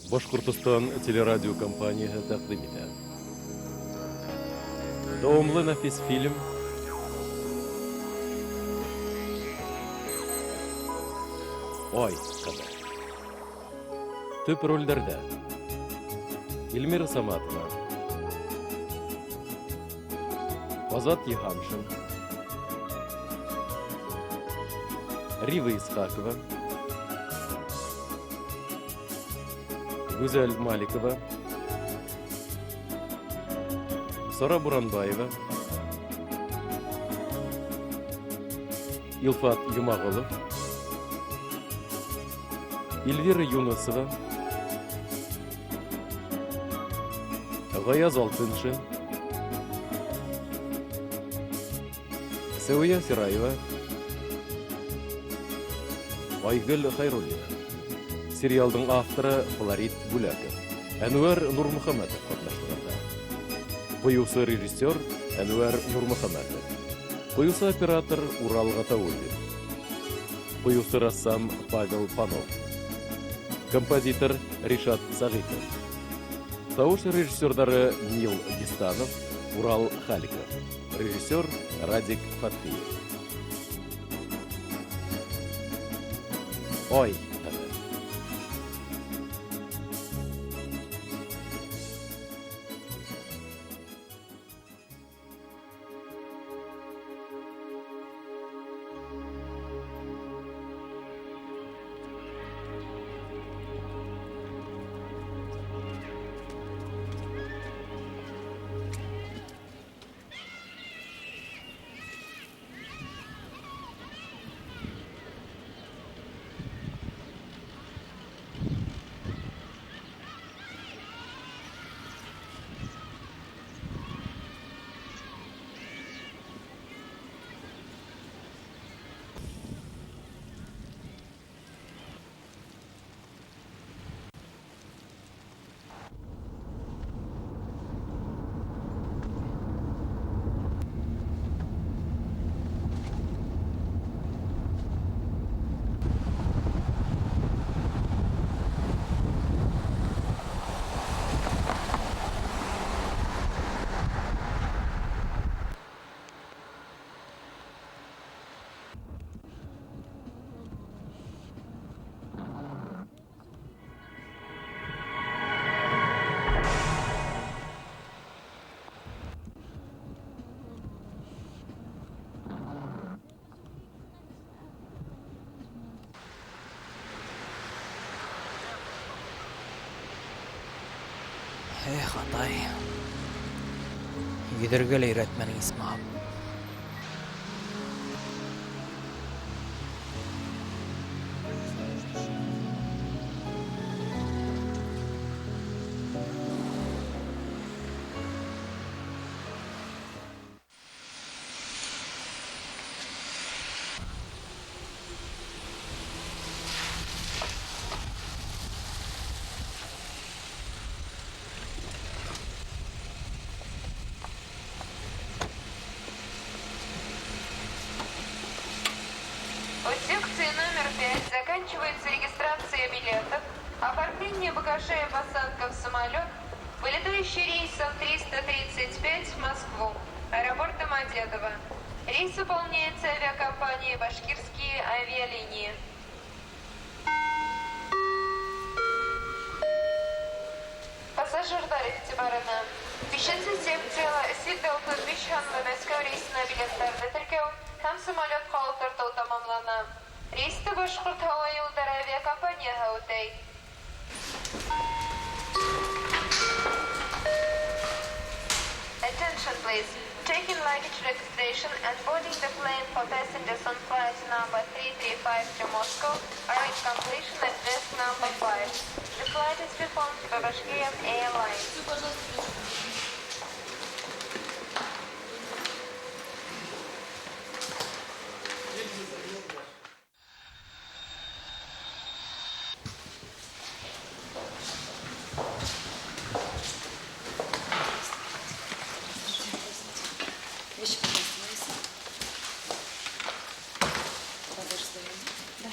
Башҡортостан телерадиокомпанияһы тәҡдим итә. Дауамлы нәфис фильм Ай ҡыҙы. Төп ролдәрҙә Эльмира Саматова, Азат Йыһаншин, Рива Исхакова, Гүзәл Маликова, Сара Буранбаева, Илфат Йомағолов, Эльвира Юнысова, Ғаяз Алтыншин, Сәүиә Сираева, Айгөл Хәйруллина. Сериалдың авторы Флорид Бүләков. Әнүәр Нурмөхәмәтов ҡатнашлығында. Ҡуйыусы режиссер Әнүәр Нурмөхәмәтов. Ҡуйыусы оператор Урал Ғатауллин. Ҡуйыусы рәссам Павел Панов. Композитор Ришат Сәғитов. Тауыш режиссерҙары Нил Дистанов, Урал Халиков. Режиссер Радик Фәтхиев. Ай ҡыҙы. Эх, атай. Йөҙөргә лә өйрәтмәнең, исмаһам. У секции номер 5 заканчивается регистрация билетов, оформление багажа и посадка в самолет, вылетающий рейсом 335 в Москву, аэропорт Домодедово. Рейс выполняется авиакомпанией «Башкирские авиалинии». Пассажирҙар иғтибарына. Бишенсе секцияла 135 һанлы Мәскәү рейсына билеттарҙы теркәү һәм самолетҡа ултыртыу тамамлана. Рейсты Башҡорт һауа юлдары авиакомпанияһы үтәй. Attention please. Taking luggage registration and boarding the plane for passengers on flight number 335 to Moscow are in completion at desk number 5. The flight is performed by Bashkirian Airlines. Вещи, пожалуйста, мои. Багаж сдаем. Да.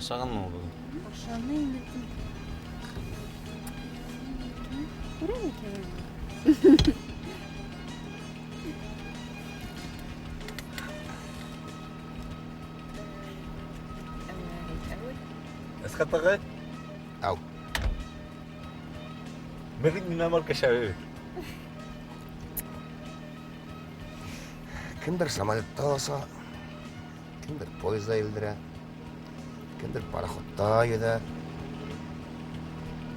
Ашағанмы ул бөгөн? Ашаны инде. Күрәм икән. Әсхәт ағай? Ау. Бөгөн нимә марка шәбе? Кемдер самолетта алса, кемдер поезда елдерә, кемдер пароходта йөҙә.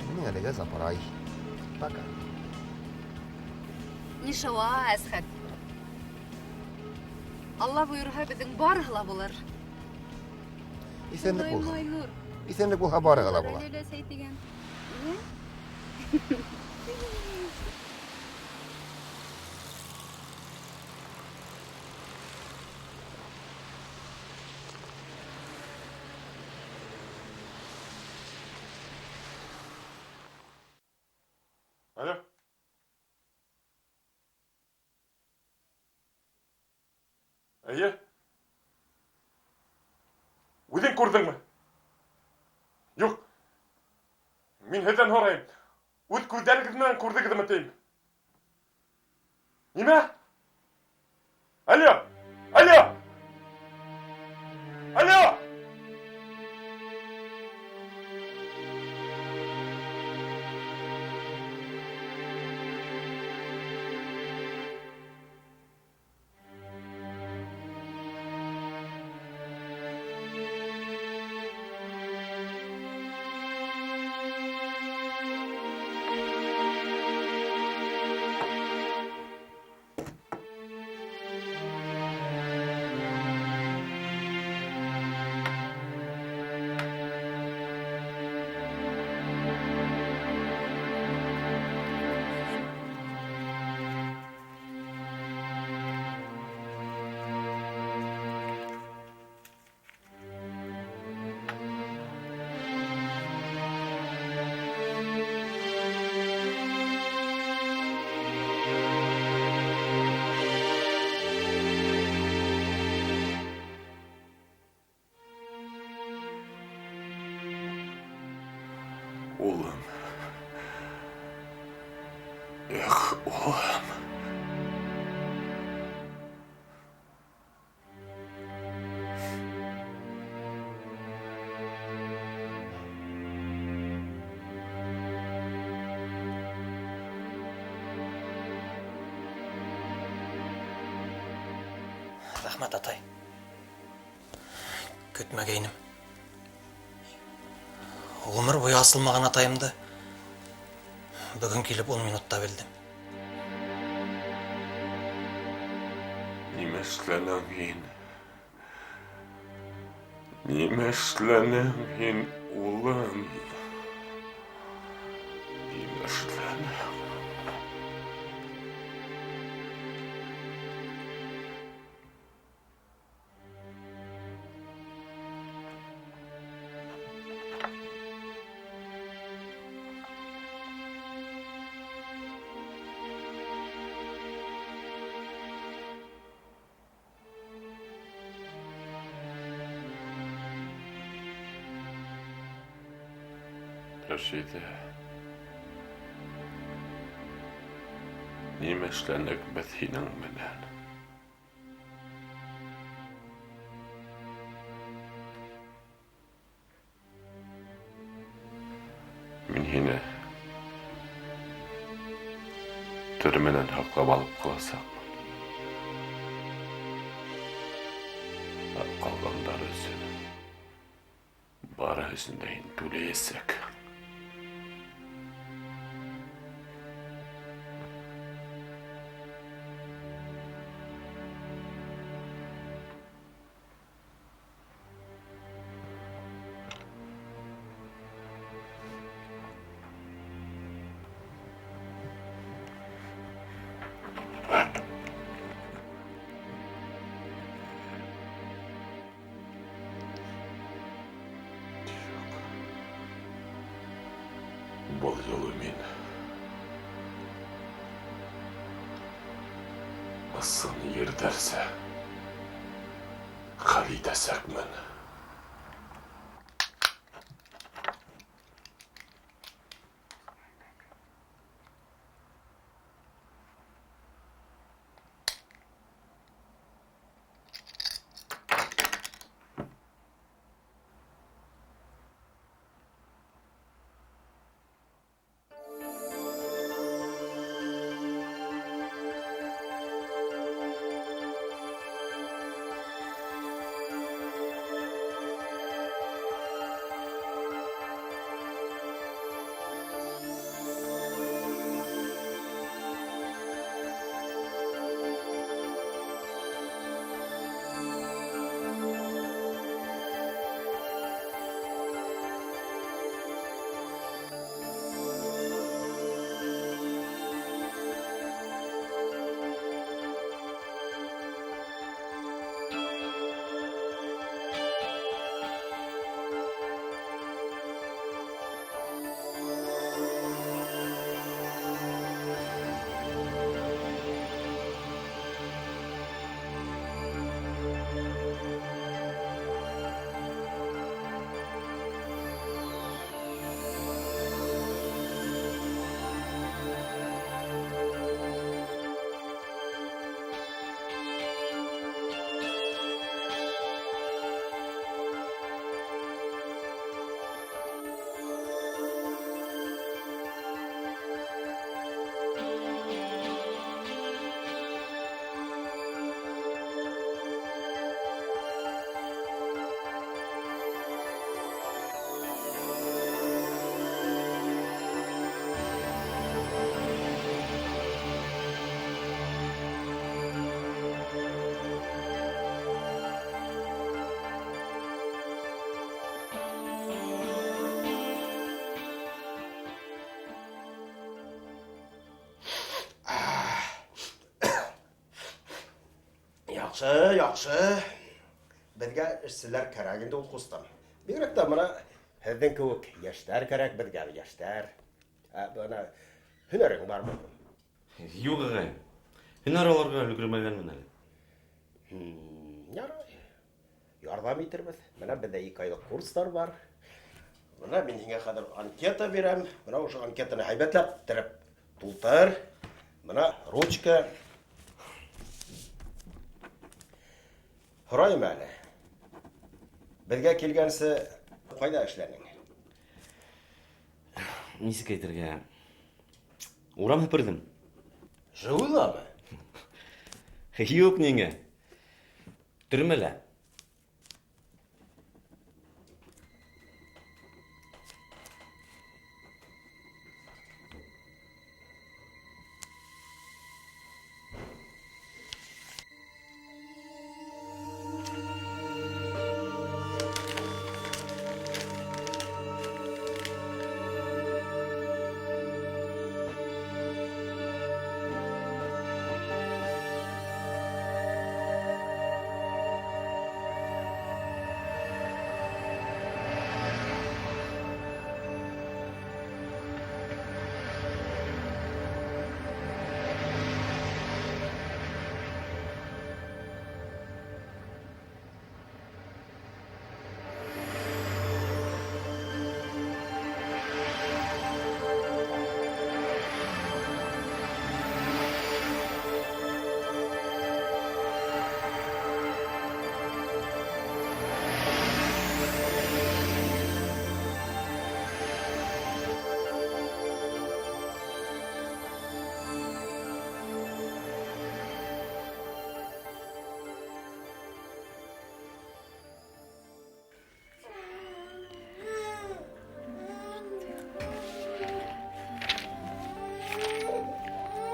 Минең әлегә запарай. Пока. Нишауа, Әсхәт. Алла бойорһа, беҙҙең барыһы ла булыр. Иҫәнлек булһа. Иҫәнлек булһа, барыһы ла була. Алло. Эйе. Үҙең күрҙеңме? Юҡ. Мин һеҙҙән һорайым. Үҙ күҙҙәрегеҙ менән күрҙегеҙме тием? Нимә? Алло! Алло! Алло! Улым. Эх, улым. Рәхмәт, атай. Көтмәгәйнем. Ғүмер буйы асылмаған атайымды бөгөн килеп 10 минутта белдем. Нимә эшләнең һин? Нимә эшләнең һин, улым? Нимә эшләнең? Рәшиҙә, нимә эшләнек беҙ һинең менән? Мин һине төрмәнән һаҡлап алып ҡаласаҡмын. Ә ҡалғандар өсөн, барыһы өсөн дә һин түләйәсәк. Был юлы мин ысын ирҙәрсә хәл итәсәкмен. Яҡшы, яҡшы. Беҙгә эшселәр кәрәк инде ул, ҡустым. Бигерәк тә мына һеҙҙең кеүек йәштәр кәрәк беҙгә, йәштәр. Ә, бына һөнәрең бармы? Юҡ, ағай. Һөнәр алырға өлгөрмәгәнмен әле. Ярай. Ярҙам итербеҙ. Мына беҙҙә 2 айлыҡ курстар бар. Бына мин һиңә хәҙер анкета бирәм. Бына ошо анкетаны һәйбәтләп тереп тултыр. Бына ручка. Һорайым әле. Беҙгә килгәнсе ҡайҙа эшләнең? Нисек әйтергә? Урам һеперҙем. Жыуыламы? Юҡ, ниңә? Төрмәлә.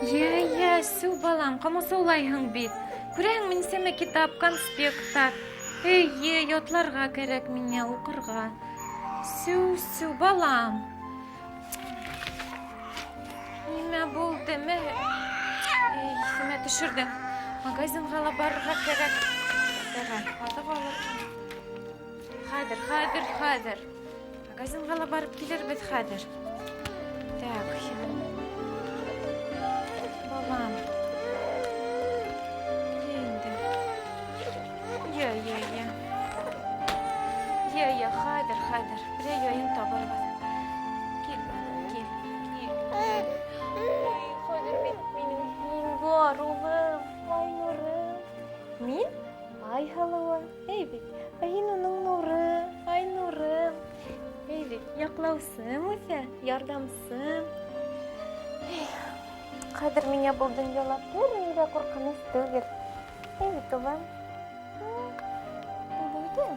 Йә, сү, балам, ҡамасаулайһың бит. Күрәһеңме, нисәмә китап, конспекттар. Эйе, ятларға кәрәк миңә, уҡырға. Сү, сү, балам. Нимә булды? Мә, эй, иҫемә төшөрҙөң. Магазинға ла барырға кәрәк. Бәрә, аҙыҡ алырға. Хәҙер, хәҙер, хәҙер. Магазинға ла барып килербеҙ хәҙер. Так. Балам. Инде. Йә, йә, йә. Йә, йә, хәҙер, хәҙер. Берәй яйын табырбыҙ. Кил, балам, кил, кил. Ай, хәҙер бит минең һин бар, улым, ай нурым. Мин Ай һылыуы, эй бит. Ә һин уның нуры, ай нурым. Эй бит, яҡлаусым үҫә, ярҙамсым. Хәҙер миңә был донъяла бер ни ҙә ҡурҡыныс түгел. Эй бит, улым. Булды.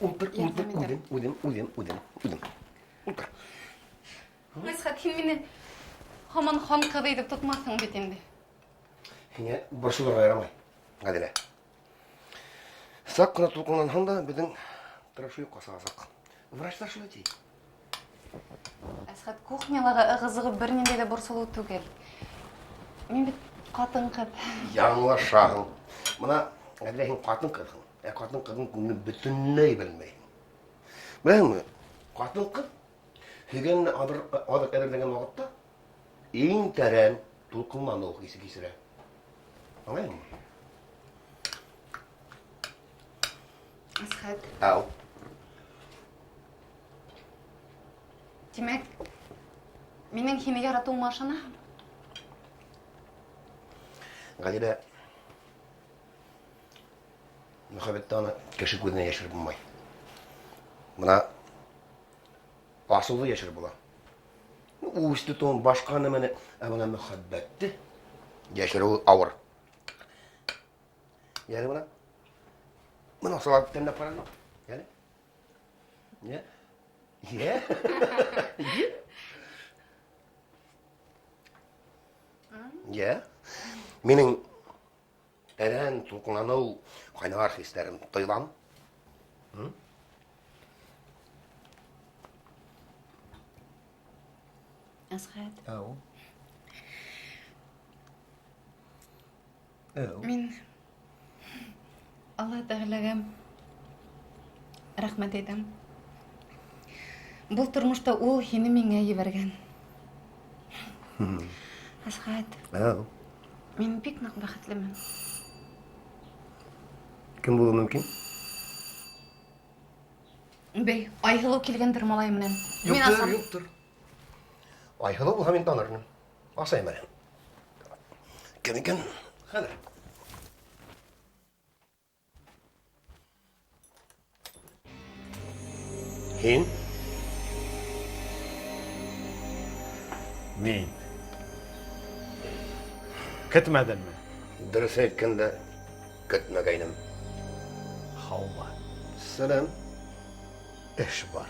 Ултыр, ултыр, үҙем, үҙем, үҙем, үҙем, үҙем. Ултыр. Әсхәт, һин мине һаман хан ҡыҙы итеп тотмаҫһың бит инде. Һиңә борсолорға ярамай, Ғәҙилә. Саҡ ҡына тулҡынланһаң да, беҙҙең тырышу юҡҡа сығасаҡ. Врачтар шулай ти. Әсхәт, кухнялағы ығы-зығы бер ниндәй ҙә борсолоу түгел. Мин бит ҡатын-ҡыҙ. Яңылышаһың. Бына Әллә һин ҡатын-ҡыҙһың. Ә ҡатын-ҡыҙҙың күңелен бөтөнләй белмәйһең. Беләһеңме, ҡатын-ҡыҙ һөйгәненә аҙыҡ әҙерләгән ваҡытта иң тәрән тулҡынланыу хисе кисерә. Аңлайһыңмы? Әсхәт. Ау. Тимәк, минең һине яратыуыма ышанаһың? Ғәлибә, мөхәббәтте аны кеше күҙенә йәшереп булмай. Бына асыуҙы йәшереп була. Үс тотоуын, башҡа нәмәне, ә бына мөхәббәтте йәшереү ауыр. Йәне бына. Бына салат тәмләп ҡараны. Йәне. Йә. Йә. Йә. Йә. Минең тәрән тулҡынланыу, ҡайнар хистәрем тойолам. Әсхәт. Ау. Ау. Мин Алла Тәғәләгә рәхмәт әйтәм. Был тормошта ул һине миңә ебәргән. Әсхәт. Ау. Мин бик ныҡ бәхетлемен. Кем булыуы мөмкин? Бей, Айһылыу килгәндер малай менән. Мин Юҡтыр, асам. юҡтыр. Айһылыу булһа мин таныр инем. Асайым әле. Кем икән? Хәҙер. Һин? Мин. Көтмәдеңме? Дөрөҫ әйткәндә, көтмәгәйнем. Һаумы. Сәләм. Эш бар.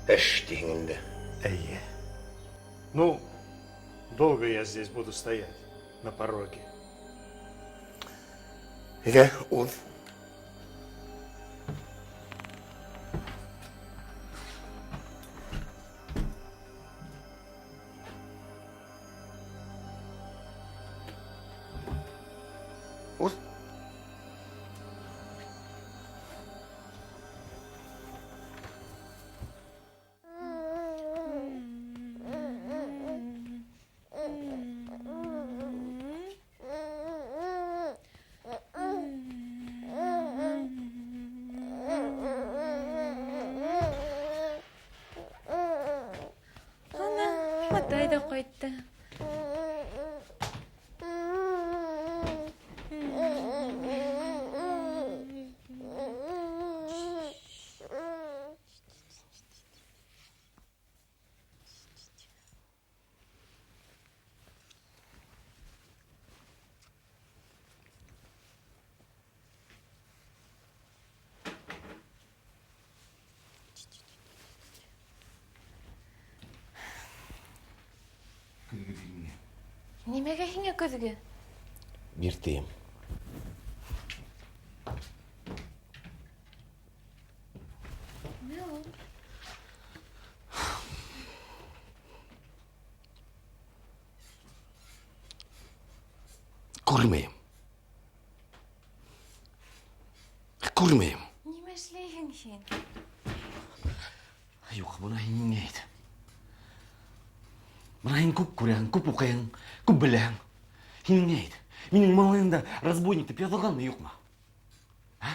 Эш тиһең инде. Эйе. Ну, долго я здесь буду стоять, на пороге. Әйҙә, уҙ. Уҙ. Ана, атай ҙа ҡайтты. Нимәгә һиңә көҙгө? Биртейем. Нимә ул? Күрмәйем. Күрмәйем. Нимә эшләйһең һин? Юҡ, бына һин миңә әйт. Бына һин күп күрәһең, күп уҡыйһың, күп беләһең. Һин миңә әйт. Минең малайымда разбойник тип яҙылғанмы, юҡмы? Ә?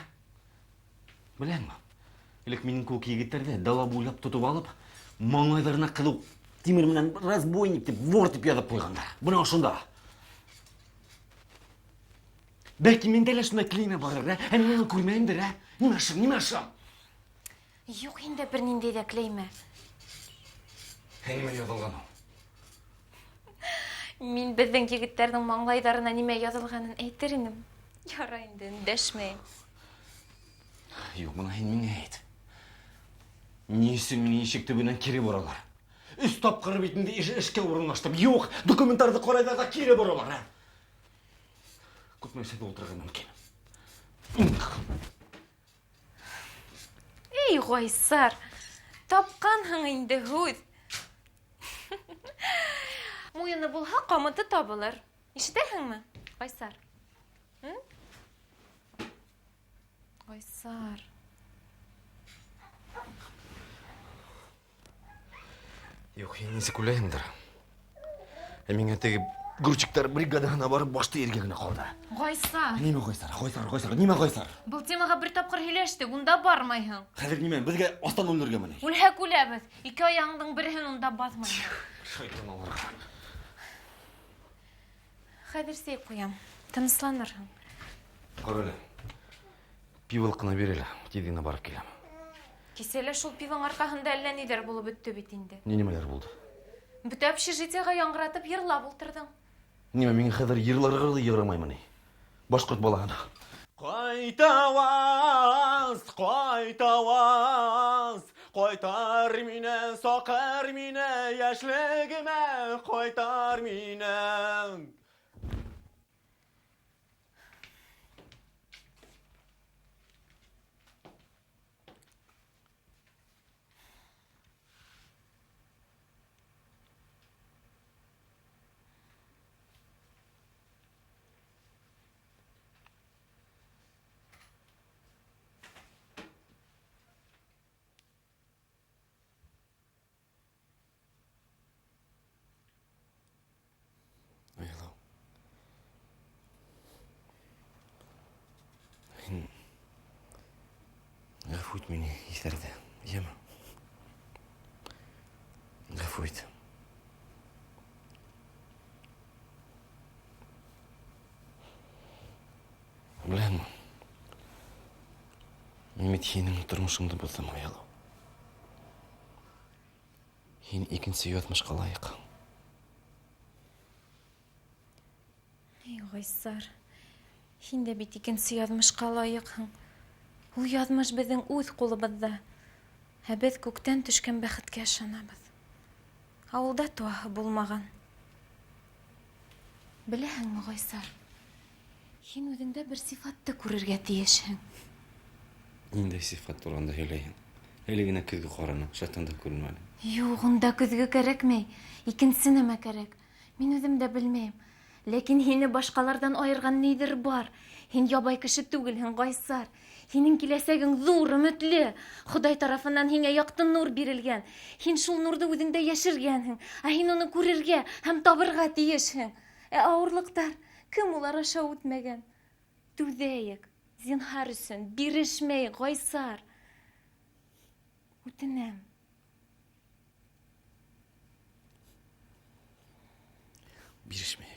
Беләһеңме? Элек минең кеүек егеттәрҙе дала буйлап тотоп алып, маңлайҙарына ҡыҙыу тимер менән разбойник тип, вор тип яҙып ҡуйғандар. Бына ошонда. Бәлки миндә лә шундай клеймә барыр, ә? Ә мин уны күрмәйемдер, ә? Нимә эшем, нимә эшем? Юҡ һиндә бер ниндәй ҙә клеймә. Ә нимә яҙылған ул? Мин беҙҙең егеттәрҙең маңлайҙарына нимә яҙылғанын әйтер инем. Ярай инде, өндәшмәйем. Юҡ, бына һин миңә әйт. Ни өсөн мине ишек төбөнән кире боралар? Өс тапҡыр бит инде эшкә урынлаштым. Юҡ, документтарҙы ҡарайҙар ҙа кире боралар, ә? Күп нәрсәгә ултырырға мөмкин. Эй, Ғайсар, тапҡанһың инде һүҙ. Муйыны булһа, ҡамыты табылыр. Ишетәһеңме, Ғайсар? Гайсар. Юҡ, һин нисек уйлайһыңдыр? Ә миңә теге грузчиктар бригадаһына барып башты эйергә генә ҡалды. Гайсар. Нимә Гайсар? Гайсар, Гайсар, нимә Гайсар? Был темаға бер тапҡыр һөйләштек, унда бармайһың. Хәҙер нимә, беҙгә астан үлергәме ни? Үлһәк үләбеҙ. Ике аяғыңдың береһен унда баҫмайһың. Шайтан алырға. Хәҙер сәй ҡуям. Тынысланырһың. Ҡара әле. Пиволыҡ ҡына бир әле, тиҙ генә барып киләм. Кисә лә шул пивоң арҡаһында әллә ниҙәр булып бөттө бит инде. Ни нимәләр булды? Бөтә общежитиеға яңғыратып йырлап ултырҙың. Нимә, миңә хәҙер йырларға ла ярамаймы ни? Башҡорт балаһына. Ҡайтауаз, ҡайтауаз, ҡайтар мине, саҡыр мине, йәшлегемә ҡайтар мине. Һин ғәфү ит мине, иҫәрҙе, йәме? Ғәфү ит. Беләһеңме, мин бит һинең тормошоңдо боҙҙом, Айһылыу. Һин икенсе яҙмышҡа лайыҡ. Эй, Гайсар, һин дә бит икенсе яҙмышҡа лайыҡһың. Ул яҙмыш беҙҙең үҙ ҡулыбыҙҙа. Ә беҙ күктән төшкән бәхеткә ышанабыҙ. Ауылда туаһы булмаған. Беләһеңме, Гайсар, һин үҙеңдә бер сифатты күрергә тейешһең. Ниндәй сифат туранда һөйләйһең? Әле генә көҙгө ҡараным, шайтан да күренмәне. Юҡ, унда көҙгө кәрәкмәй. Икенсе нәмә кәрәк. Мин үҙем дә белмәйем. Ләкин һине башҡаларҙан айырған ниҙер бар. Һин ябай кеше түгелһең, Гайсар. Һинең киләсәгең ҙур, өмөтлө. Хоҙай тарафынан һиңә яҡты нур бирелгән. Һин шул нурҙы үҙеңдә йәшергәнһең. Ә һин уны күрергә һәм табырға тейешһең. Ә ауырлыҡтар, кем улар аша үтмәгән? Түҙәйек, зинһар өсөн, бирешмәй, Гайсар. Үтенәм. Бирешмәйем.